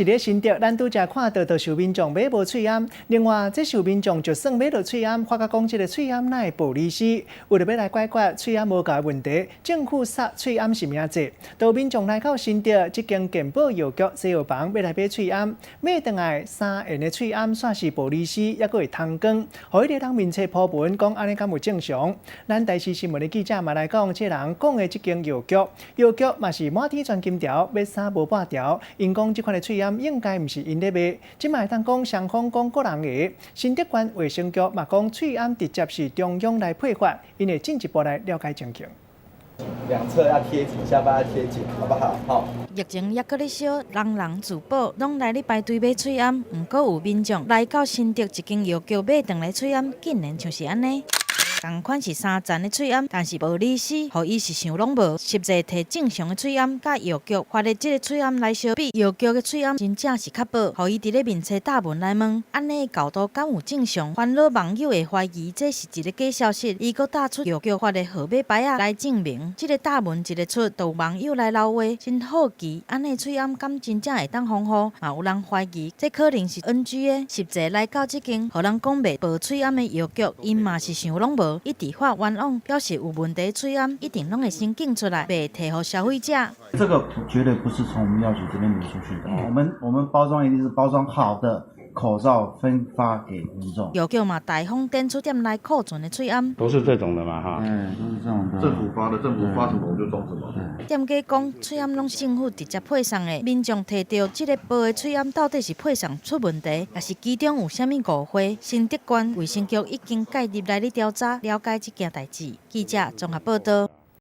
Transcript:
是佇新竹，咱拄才看著，就是有民眾買無喙罨。另外，這是有民眾就算買著喙罨，發覺講這个喙罨哪會薄利絲？為著欲來解決喙罨無夠的問題，政府殺喙罨實名制。當民眾來到新竹這間健保藥局西藥房，欲來買喙罨，買轉來三層的喙罨煞是薄利絲，猶閣會通光，予彼个人面冊 po 文講按呢敢有正常？咱台視新聞的記者嘛來講，這人講的這間藥局，藥局嘛是滿天鑽金條，欲三無半條。𪜶講這款的喙罨應該毋是𪜶咧賣，這馬會當講雙方講個人的。新竹縣衛生局嘛講喙罨直接是中央來配發，𪜶會進一步來了解情形。兩側要貼緊，下巴要貼緊，好不好？好。疫情猶閣咧燒，人人自保，攏來咧排隊買喙罨。毋過有民眾來到新竹一間藥局買轉來喙罨，竟然像是按呢。仝款是三層的喙罨，但是薄利絲，予伊是想攏無。實際提正常的喙罨，佮藥局發的這个喙罨來相比，藥局的喙罨真正是較薄。予伊佇咧面冊貼文來問，按呢的厚度敢有正常？煩惱網友會懷疑這是一个假消息。伊閣貼出藥局發的號碼牌仔來證明。這个貼文一个出，就有網友來留話，真好奇，按呢喙罨敢真正會當防護？嘛有人懷疑這可能是 NG 的。實際來到這間，予人講賣薄喙罨的藥局，𪜶嘛是想攏無。一直發冤枉，表示有問題喙罨一定攏會先檢出來，袂提予消費者。這個絕對不是從我們藥局這邊流出去的，我們包裝一定是包裝好的口罩分發給民眾。藥局嘛大方展出店內庫存的喙罨，都是這種的嘛，哈。嗯，都是這種的。政府發的，政府發什麼我們就裝什麼。店家講喙罨攏是政府直接配送的，民眾提著這个薄的喙罨到底是配送出問題，抑是其中有啥物誤會？新竹縣衛生局已經介入來咧調查，了解這件代誌。記者綜合報道。